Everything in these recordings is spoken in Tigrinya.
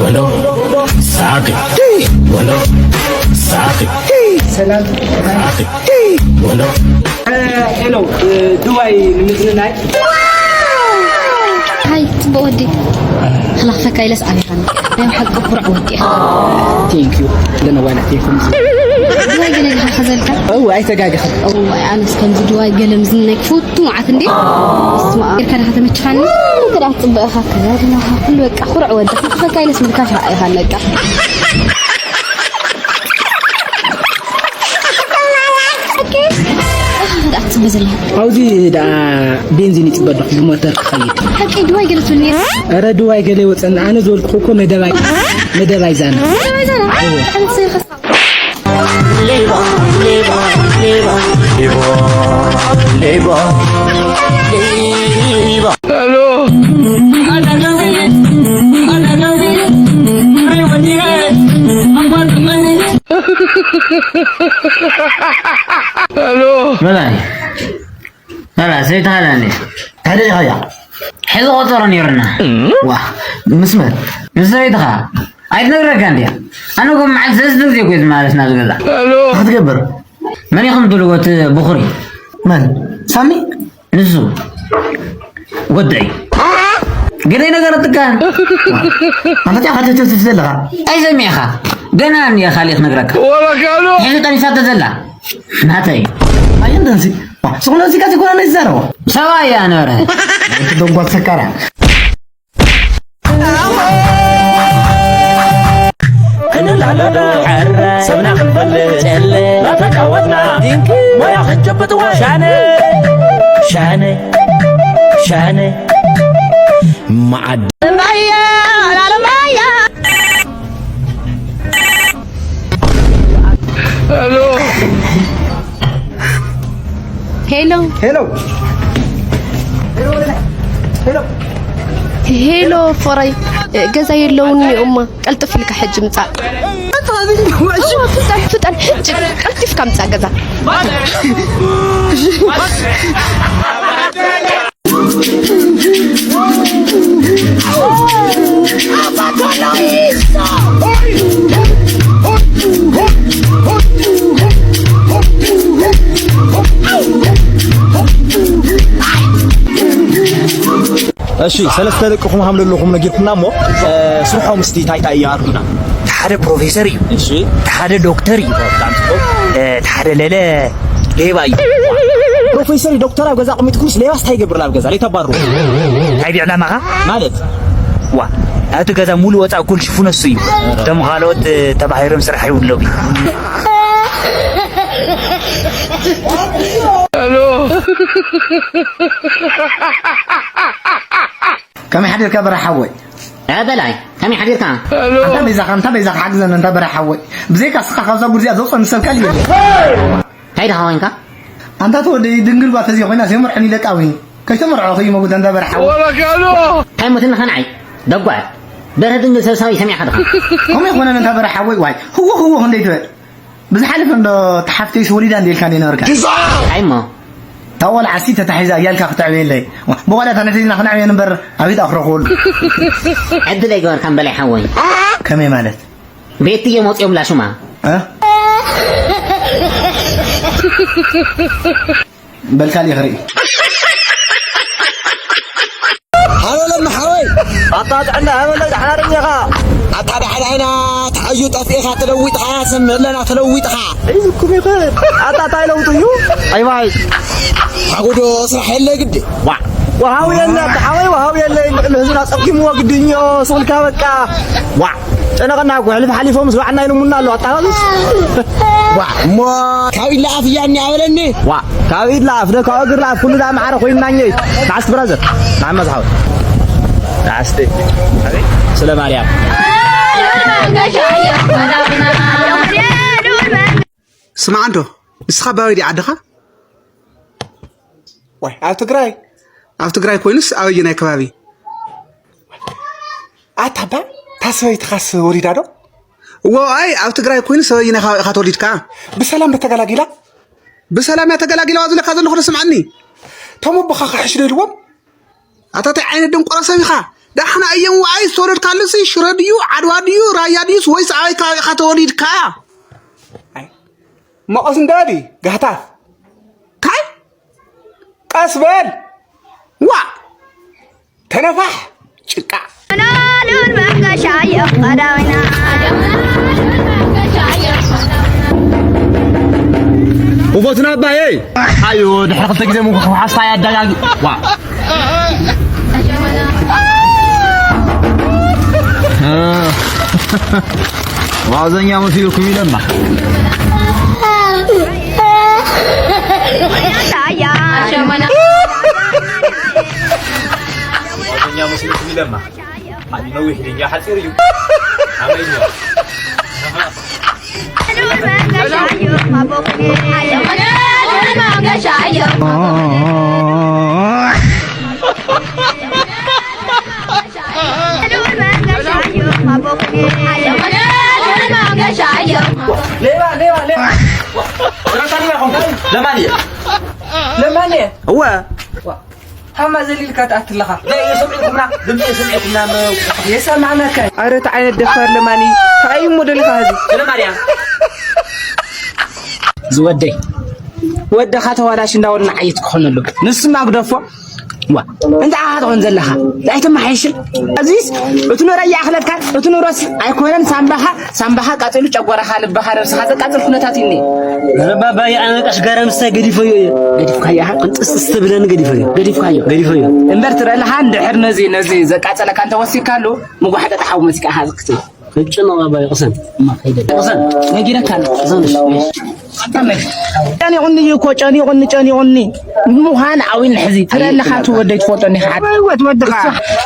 ወሎ ሳቂ ወሎ ሳቂ ሰላም ሳቂ ወሎ ሄሎ ዱባይ ንምዝንናይ ሃይ ጽቡቅ ወዲ ክላክፈካ ኢለስ ኣቢኻኒ ናይ ሓቂ ኩርዕ ወዲ Thank you. Don't know why not take home. ድዋይ ገለ ኢልካ ከዘልካ Oh, I take a እዋይ ኣነስ ከምዚ ድዋይ ገለ ምዝንናይ ክፈቱ መዓት እንዴ ስማ ጌርካ ዳኻ ተመችኻኒ እንተ ደኣ ትጽበእኻ ከዛ ድማ ኩሉ በቃ ኩርዕ ወዲ ክፈካ ኢለስ ምልካሽ ረኣይኻ በቃ ደኣ ትጽበ ዘለኻ ኣብዚ ደኣ ቤንዚን ይፅበ ኣለኹ ብሞተር ክኸይድ ሓቂ ድዋይ ገለ ትብል ነይርካ ኧረ ድዋይ ገለ ይወፀና ኣነ ዝበልኩ እኮ መደባይ መደባይ ዛና ደባይ ዛና ሓንቲ ሰይኸስ Liba, liba, liba, liba, liba, liba. መባይ መባ ሰይትኻ ዳኒ ታዲያ ኢኻያ ሕዚ ቆፀሮ ነይሩና ዋ ምስመር ምስ ሰበይትኻ ኣይትነግረካ እንዲያ ኣነ ኮም መዓልቲ ሰለስተ ግዜ ኮ ዝመላለስ ናብ ዝገዛ ክትገብር መን ኢኹም ትብልዎ እቲ ብኹሪ መን ሳሚ ንሱ ወድዒ ገለ ነገረትካ ኣንታ ቲያ ኻትትፍትፍ ዘለኻ ኣይሰሚዕኻ ገና እኒአ ካሊእ ክነግረካ ሕዚ ጠኒሳቶ ዘላ ናተይ ኣየንተንሲ ስኹነ ዚካ ዚኮነ ነዚ ዘረቦ ሰብኣይ እያ ነበረ ደንጓል ሰካራ ክንላለ ዶ ሓረ ሰብና ክንፈልጥ ጨለ ናተጫወትና ዲንኪ ሞያ ክንጭብጥ ወሻነ ሻነ ሻነ መዓድ ሄሎ ሄሎ ሄሎ ፍቕረይ ገዛ የለውን እኒኦማ ቀልጥፍ ኢልካ ሕጂ ምጻእ ፍጠን ፍጠን ሕጂ ቀልጢፍካ ምጻእ ገዛ እሺ ሰለስተ ደቅኹም ሃም ዘለኹም ነጊርኩና እሞ ስርሖም እስቲ እንታይ እንታይ እዩ ኣርዱና። ሓደ ፕሮፌሰር እዩ። እሺ። ሓደ ዶክተር እዩ። ሓደ ለለ ሌባ እዩ። ፕሮፌሰር ዶክተር ኣብ ገዛ ኣቐሚጥኩምስ ሌባስ እንታይ ይገብር ኣብ ገዛ? ለይተባሩ። እንታይ ዕላማኻ? ማለት ዋ ናብቲ ገዛ ሙሉ ወፃእ ኩል ሽፉነሱ እዩ። እቶም ካልኦት ተባሂሮም ስራሕ ይብሎም እዩ። ከመይ ሓዲርካ በራሕ ሓወይ በላይ ከመይ ሓዲርካ ኣንታ በይዛኻ ኣንታ በይዛኻ ሓግዘኒ እንታ በራሕ ሓወይ ብዘይካ ስኻ ካብዛ ጉርዚኣ ዘውፅኦ ንሰብ ካልእ የለ እንታይ ድኻ ኮይንካ ኣንታ ተወደይ ድንግል ጓል ተዘይ ኮይና ዘይመርዖኒ ደቃዊ ከይተመርዖ ከይመጉት እንታ በራሕ ሓወይ እንታይ ሞትኒ ከንዓይ ደጓዕ በርሀ ድንግል ሰብሳዊ ሰሚዕካ ድኻ ከምኡ ይኮነን እንታ በራሕ ሓወይ ዋይ ህዎ ህዎ ክንደይ ትበል ብዝሓለፈ እንዶ ተሓፍተይስ ወሊዳ እንደ ኢልካ እንደ ነበርካ ኣይሞ እታ ቆልዓ ሲ ተታሒዛ እያልካ ክትዕብየለይ ብቆልያ እታ ነተይዝና ክንዕብየን እምበር ኣብይ ተኣኽሮ ክብሉ ዕድል ኣይገበርካን በላይ ሓወይ ከመይ ማለት ቤት እዮም ወፂኦም ላሹማ እ? በልካ ሊኽርኢ ሃሎ ለማ ሓወይ ኣታ ጥዕና ሃበለ ዳሕና ርኢኻ ኣታ ዳሕና ኢና ተዓዩ ጠፊእኻ ተለዊጥኻ ሰምዕ ኣለና ተለዊጥኻ ሒዝኩም ይኸ ኣታ እንታይ ለውጡ እዩ ኣይባይ ሓጉዶ ስራሕ የለ ግዲ ዋ ወሃው የለ ኣታ ሓወይ ወሃው የለ ንሕና ጸኪምዎ ግድዮ ስልካ በቃ ዋ ጨነቐና እኮ ሕልፍ ሓሊፎም ዝባዕና ኢሎሙና ኣሎ ኣታ ዋ እሞ ካብ ኢድ ለኣፍ እያ እኒኣ በለኒ ዋ ካብ ኢድ ለኣፍ ደ ካብ እግር ለኣፍ ኩሉ ደኣ ማዕረ ኮይንና እኘ ናዓስቲ ብራዘር ንዓማ ዝሓወት ናዓስቲ ስለ ማርያም ስማዕ እንዶ ንስኻ ኣበይ ድዩ ዓድኻ ዋይ ኣብ ትግራይ ኣብ ትግራይ ኮይኑስ ኣበየናይ ከባቢ ኣታ እባ እታ ሰበይትኻስ ወሊዳ ዶ እዎ ኣይ ኣብ ትግራይ ኮይኑ ሰበየናይ ከባቢ ኢኻ ተወሊድካ ብሰላም ዶ ተገላጊላ ብሰላም እያ ተገላጊላዋ ዝለካ ዘለኹ ዶ ስምዓኒ እቶም ኣቦኻ ክሕሽ ዶ ኢልዎም ኣታ እንታይ ዓይነት ደንቆሮ ሰብ ኢኻ ዳሕና እዮም ወኣይ ዝተወለድካሉሲ ሽረ ድዩ ዓድዋ ድዩ ራያ ድዩስ ወይስ ኣበይ ከባቢ ኢኻ ተወሊድካ? ኣይ፣ መቐስ እንዳ ድዩ ጋህታፍ? ታይ? ቀስ በል። ዋ፣ ተነፋሕ ጭቃ። ሉል መንገሻ እዮም ቀዳዊና። ውፈቱና ኣባየይ። ኣዩ ድሕሪ ክልተ ግዜ ምንኩ ክውሓስታ ያዳጋጊ። ዋ። ዋዘኛ መሲልኩም ኢለና። ዋዘኛ መሲልኩም ኢለና። ኣዲ ነዊሕ ድያ ሓፂር እዩ። ኣበይ እዩ? ሌባ፣ ሌባ፣ ሌባ። ለማን እየ? ለማን እየ? እወ። ሃማ ዘሊልካ ትኣትለኻ። የሰምዕኩምና፣ ድምፂ የሰምዕኩምና። የሰማዕናካ። ኣረ፣ እቲ ዓይነት ደፋር ለማኒ፣ እንታይ እዩ እሞ ደሊኻ ህዚ? ለማን እያ። ዝወደይ፣ ወደኻ ተዋላሽ እንዳወልና ዓየት ክኾነሉ። ንስማ ግደፎ። ዋ፣ እንታይ ኢኻ ትኾን ዘለኻ? ኣይተመሓይሽን። ኣዚስ፣ እቲ ኑሮ ይኣኽለካ፣ እቲ ኑሮስ ኣይኮነን ሳምባኻ፣ ሳምባኻ ቃጺሉ ጨጓራኻ፣ ልብኻ፣ ነብስኻ ዘቃጽል ኩነታት እዩ እኒሄ። ኧረ ባባዬ፣ ኣነ ቀሽ ገረምሳ ገዲፈዮ እየ። ገዲፍካዮ ኢኻ? ቅንጥስጥስ ትብለኒ ገዲፈዮ። ገዲፍካዮ? ገዲፈዮ። እምበር ትረለኻ እንድሕር ነዚ፣ ነዚ ዘቃጸለካ እንተወሲድካሉ፣ ምጓሕጠጥ ሓዊ መሲካ ኢኻ ዝክትብል። ሕጂ ነው ባባዬ፣ ቅሰን። እማ ከይደ። ቅሰን። ነጊረካ ኣሎ። ቅሰን። ጨኒቑኒ እዩ እኮ፣ ጨኒቑኒ፣ ጨኒቑኒ። ምዃን ዓዊን ሕዚ ትረለኻ፣ እቲ ወደይ ትፈልጦ እኒኻ። ወት ወድኻ።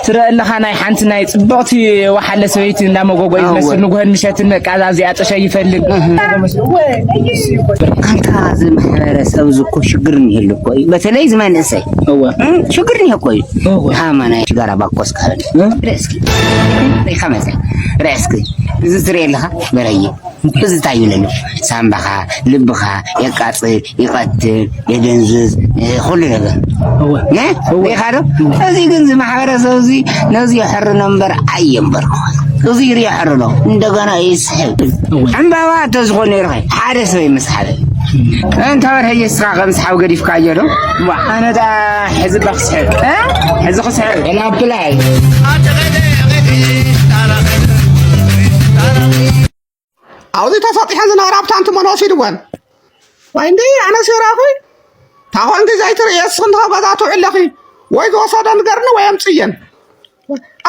ትረለኻ ናይ ሓንቲ ናይ ጽብቕቲ ወሓለ ሰበይቲ እንዳ መጎጎ እዩ ዝመስል። ንጉህን ምሸትን በቃ እዛ እዚኣ ጥሸ ይፈልግ። ኣንታ እዚ ማሕበረሰብ እዚ እኮ ሽግር እኒህሉ እኮ እዩ። በተለይ እዚ መንእሰይ። እወ። እ? ሽግር እኒሀ እኮ እዩ። እወ። ሃማ ናይ ሽጋራ ባኮስ ካለ። እ? ርእስኪ። ሪኻ መጸ። ርእስኪ። እዚ ትሪኦ ኣለኻ? በረየ። እዚ እንታይ ይብለሉ? ሳምባኻ፣ ልብኻ የቃጽል፣ ይቐትል፣ የደንዝዝ፣ እ፣ ኩሉ ነገር። እወ። ነ? እወ። ሪኻ ዶ? እዚ ግን እዚ ማሕበረሰብ እዚ ነዚ የሕርኖ እምበር ኣየንበርክኾን። እዚ ይርኢ የሕርኖ። እንደገና ይስሕብ። እወ። ዕምባባ እንተዝኾን ነይሩ ኸ ሓደ ሰብ ይመስሓበ። እንተ በርሀ የስኻ ከም ሰሓብ ገዲፍካዮ ዶ? ዋ፣ ኣነ ደኣ ሕዚ እባ ክስሕብ። እ? ሕዚ ክስሕብ። ኣነ ኣፕላይ። ኣብዚ ተሰጢሐን ዝነበራ ብታንቲ መን ወሲድወን? ወይ እንዲ ኣነስ ይራኹ። ታኾን ግዜ ኣይትርእየ እስኽን ተኸ ገዛ ትውዕለኺ። ወይ ዝወሰደን ገርኒ ወይ ኣምፅየን።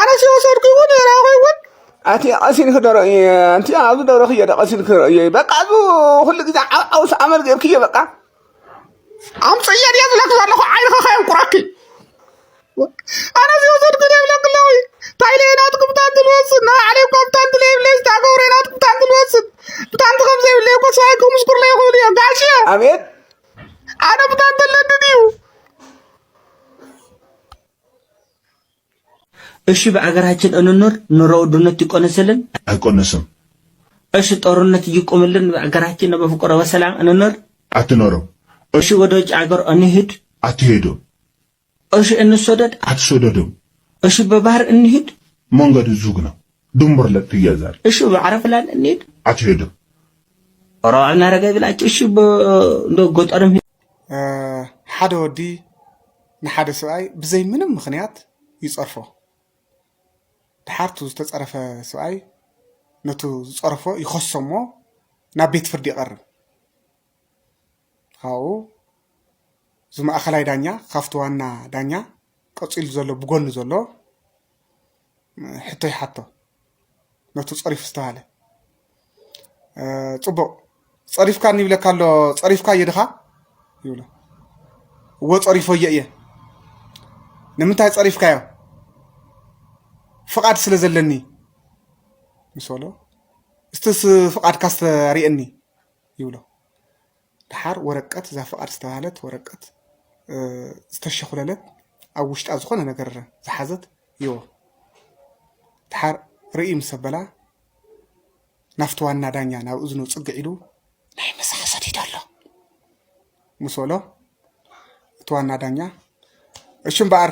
ኣነስ ይወሰድኩ እውን ይራኹ እውን። ኣቲ ቀሲን ክደሮ እየ። ኣንቲ ኣብዚ ደረኽዮ ዶ ቀሲን ክደሮ እየ። በቃ፣ እዚ ኩሉ ግዜ ዓው ዓውስ ኣመል ጌርክዮ በቃ። ኣምፅየ ድየ ዝብለኪ ዘለኹ ዓይንኺ ከየንቁረኪ። ኣነ እዚ ወሰድኩ ዘይብለኪ ኣለኹ። እንታይ ኢለ እየ ናትኩም ብታንት ልወስድ? ንባዕለይ እኳ ብታንት ለይብለይ፣ ዝታገብረ ናትኩም ብታንት ልወስድ። ብታንት ከም ዘይብለይ እኮ ሰብኣይ ክምስክሩለይ ይኽእሉ እዮም። ጋሼ፣ ኣቤት። ኣነ ብታንት ኣለኒ ድዩ? እሺ፣ በአገራችን እንኑር፣ ኑሮ ውድነት ይቀነስልን። አይቀነስም። እሺ፣ ጦርነት ይቁምልን፣ በአገራችን በፍቅር በሰላም እንኑር። አትኖርም። እሺ፣ ወደ ውጭ ሀገር እንሂድ። አትሄዱም። እሺ፣ እንሰደድ። አትሰደዱም። እሺ፣ በባህር እንሂድ። መንገዱ ዝግ ነው። ድንበር ለጥ ይያዛል። እሺ፣ በአውሮፕላን እንሂድ። አትሄዱም። ኧረ እናረገ ብላችሁ። እሺ፣ በ-፣ እንደ ገጠርም እ፣ ሓደ ወዲ ንሓደ ሰብኣይ ብዘይ ምንም ምኽንያት ይጸርፎ። ድሓር እቲ ዝተጸረፈ ሰብኣይ ነቱ ዝጸረፎ ይኸሶ እሞ ናብ ቤት ፍርዲ ይቐርብ። ካብኡ እዚ ማእኸላይ ዳኛ ካብቲ ዋና ዳኛ ቀጺሉ ዘሎ ብጎኒ ዘሎ ሕቶ ይሓቶ። ነቱ ጸሪፉ ዝተባሃለ፣ እ፣ "ጽቡቕ፣ ጸሪፍካኒ ይብለካ ኣሎ፣ ጸሪፍካዮ ድኻ?" ይብሎ። "እወ፣ ጸሪፈዮ እየ። ንምንታይ ጸሪፍካዮ?" "ፍቓድ ስለ ዘለኒ" ምስ በሎ፣ "እስቲ ስ-፣ ፍቓድካ ስተርእየኒ" ይብሎ። ደሓር ወረቀት፣ እዛ ፍቓድ ዝተባህለት ወረቀት፣ እ፣ ዝተሸኹለለት፣ ኣብ ውሽጣ ዝኾነ ነገር ዝሓዘት ይህቦ። ደሓር ርኢ ምስ ኣበላ፣ ናብቲ ዋና ዳኛ ናብ እዝኑ ጽግዕ ኢሉ፣ "ናይ ምሳሕ ሰዲዱ ኣሎ" ምስ በሎ፣ እቲ ዋና ዳኛ፣ "እሺ እምበኣር፣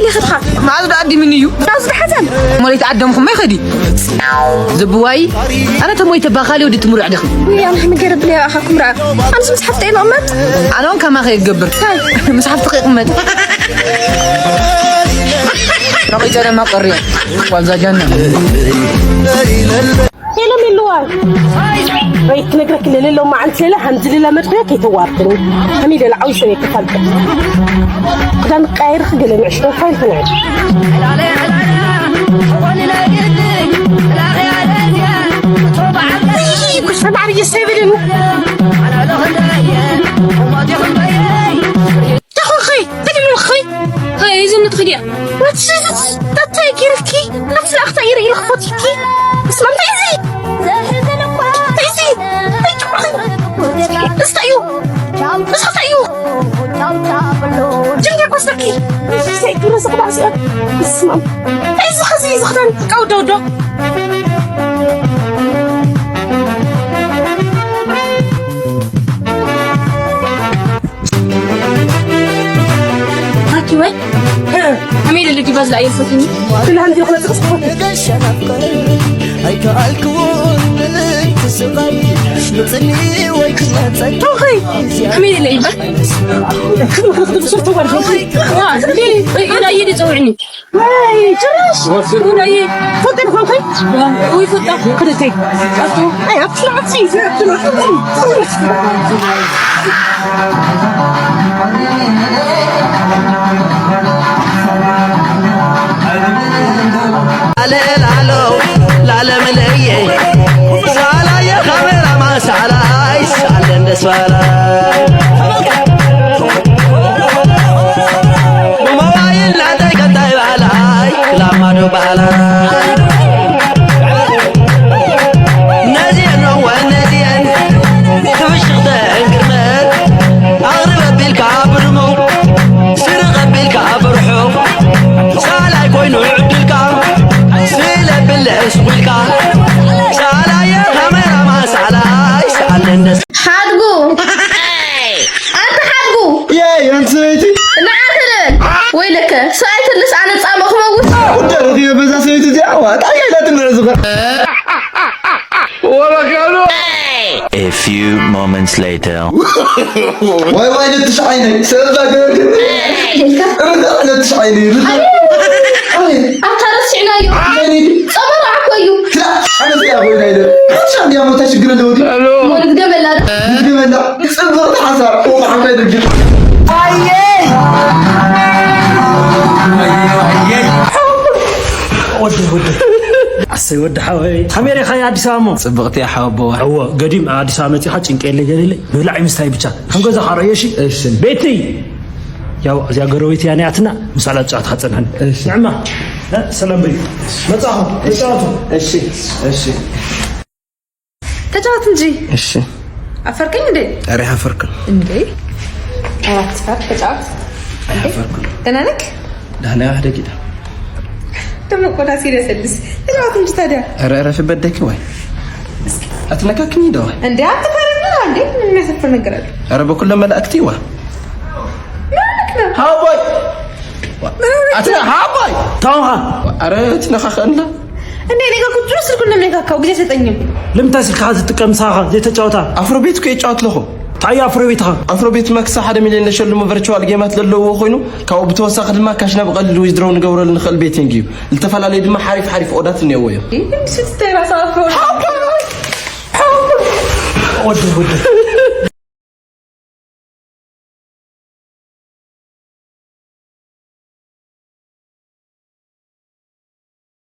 ይኸድኻ። መኣዝ ደኣ ኣዲምኒ እዩ? መኣዝ ደሓተን? ሞሊት ዓደምኹም ይኸዲ። ዝብዋይ፣ ኣነ ተሞይተ ባኻሊ ወዲ ትምሩዕ ዲኺ? ውይ፣ ኣነ ነገር ብለይ ኣኻኩም ረኣ። ኣነስ ምስ ሓፍተይ ንቕመጥ። ኣነ እውን ከማኸ ይገብር። እንታይ? ምስ ሓፍትኺ ይቕመጥ። ነቒጸ ደማ ቀርዮ። ጓል ዛጃና። ሄሎ ሚሉዋይ። ወይ ክነግረክ ለሌሎ መዓልቲ ለለ ሃምዚ ለለ መድረክ ከይተዋርድኒ። ሃሚ ለለ ዓዊ ሰበይ ክፈልጥ። ክዳን ቀይርክ ገለ ንዕሽቶ ፋይል ክነዕድ። ሰማዕሪ የሰብልን። ተኾኺ፣ ተድልኺ። ኸይ፣ እዚ ንትኽዲ እያ። ወትስ፣ እንታይ ጌርኪ? ኣቲ ኣኽታ ኢረ ኢለ ክፎትኪ። እስማ፣ እንታይ እዚ? እንታይ እዚ? እንታይ ጌርኪ? እስታ እዩ። እስታ እዩ። ጀንጀ ኮስተኪ። እንታይ ጌረ ዝኽዳ እዚኣ? እስማ፣ እንታይ እዚ ኸዚ ዝኽዳን? ቀው ደው ደው። ታኪ ወይ? ከመይ ኢለ ዲቫ ዝለኣየ ዝፈትኒ? ብላሃንቲ ክመጽእ ጽቡቕ። ኣይከኣልክዎን ብልክቲ ስቓይ ምጽኒ ወይ ክመጸ ተውኸይ። ከመይ ኢለ ይባል? ክትብስር ተዋርዶ። ዋ፣ እንዴ፣ ወይ፣ ኢላ ይዲ ጸውዕኒ። ወይ፣ ጭራሽ። ወይ፣ ፈጠን ኾንከይ? ወይ፣ ፈጠን። ክልተይ። ኣቶ። ኣይ፣ ኣብቲ፣ ኣብቲ፣ ኣብቲ፣ ኣብቲ። ኣለ ላሎ፣ ላለምለየ። ሳላየ ካሜራማን ሳላይ፣ ሳለ እንደስ ባላይ። ብሞባይል ናተይ ከንታይ ባላይ፣ ክላማዶ ባላይ። ነዚአን እወ ነዚአን፣ ክብሽኽተን ግርመት፣ ኣቕርብ ኣቢልካ ብድሙቕ፣ ስርቕ ኣቢልካ ብርሑቕ፣ ሳላይ ኮይኑ ዕድልካ፣ ስለ ብለስ ጒልካ፣ ሳላየ ካሜራማን ሳላይ፣ ሳለ እንደስ ሓድጉ። ኣንተ ሓድጉ። የይ፣ ኣንቲ ሰበይቲ። ንዓ ትብል። ወይለከ፣ ሰብኣይ ትልስ ኣነ ጻምእ ክመውት። ጉዳይ ረኺበ በዛ ሰበይቲ እዚኣ። ዋ፣ እንታይ ኢላ ትንዕዝኻ? A few moments later. ዋይ፣ ዋይ፣ ነትሽ ዓይነይ። ሰበዛ ገበርክ። ርዳእ፣ ነትሽ ዓይነይ። ርዳእ። ኣይ። ኣታ ረሲዕናዮ። ዓይነይ። ጸመራ እኮ እዩ። ክላ፣ ኣነ እዚኣ ኮይና ኢለ። ሓንሻ እንዲያ ሞታ ሽግር ኣለዎ ድዩ? ሄሎ። ሞልት ገመላ። ልትገመላ። ጽብቕቲ ሓሳብ። ኦ፣ ሓንሻ ይደግም። ኣየ! ወዲ፣ ወዲ። ኣሰይ፣ ወዲ ሓወይ። ከመይ ርኢኻያ ኣዲስ ኣበባ እሞ? ጽብቕቲ እያ ሓወቦዋ። እወ፣ ገዲም ኣዲስ ኣበባ መጺኻ ጭንቂ የለ ገለ የለ። ምብላዕ ምስታይ ብቻ። ከም ገዛኻ ርኣዮ፣ እሺ? እሺ። ቤቲ! ያው እዚኣ ጎረቤት እያ ነያትና፣ ምሳላ ጨዋታ ጸንሐን። እሺ። ንዕማ፣ እ፣ ሰላም በይ። መጻኹ፣ ተጫወቱ። እሺ፣ እሺ። ተጫወት እንጂ። እሺ። ኣፈርከኝ እንዴ? ኧረ ኣይሓፈርኩን። እንዴ? ኧረ ኣትፍር፣ ተጫወት። እንዴ? ኣይሓፈርኩን። ደህና ነክ? ደህና፣ ሕደጊ ዳ። ደሞ እኮ ዳስ ይለሰልስ። ተጫወት እንጂ ታዲያ። ኧረ እረፊ በደኪ ወይ። እስኪ። ኣትነካክኝ ዶ ወይ? እንዴ፣ ኣትፈርና እንዴ? ምን የሚያሳፍር ነገር አለ? ኧረ በኩሎም መላእክቲ ዋ። ምን ሆነክ ነው? ሃቦይ። ምን ሆነክ ኣትነ ነው? ሃቦይ። ታውኻ። ኧረ ትነኻኸእና። እንዴ፣ እኔ ጋር ቁጭ ብሎ ስልኩን ነው የሚነካካው፣ ጊዜ አይሰጠኝም። ለምንታይ ስልክኻ ዝጥቀም ሳኻ ዘይተጫወታ? ኣፍሮ ቤት እኮ ይጫወት ኣለኹ። ታይ ኣፍሮ ቤትኻ? ኣፍሮ ቤት መክሳ ሓደ ሚልዮን ለሸልሙ ቨርቹዋል ጌማት ዘለውዎ ኮይኑ፣ ካብኡ ብተወሳኺ ድማ ካሽና ብቐሊሉ ዊዝድሮው ንገብረሉ ንኽእል ቤቲንግ እዩ። ዝተፈላለዩ ድማ ሓሪፍ ሓሪፍ ኦዳት እኒአዎ እዮም። ይህ ምስል ራሱ ኣፍሮ ወዲ፣ ወዲ።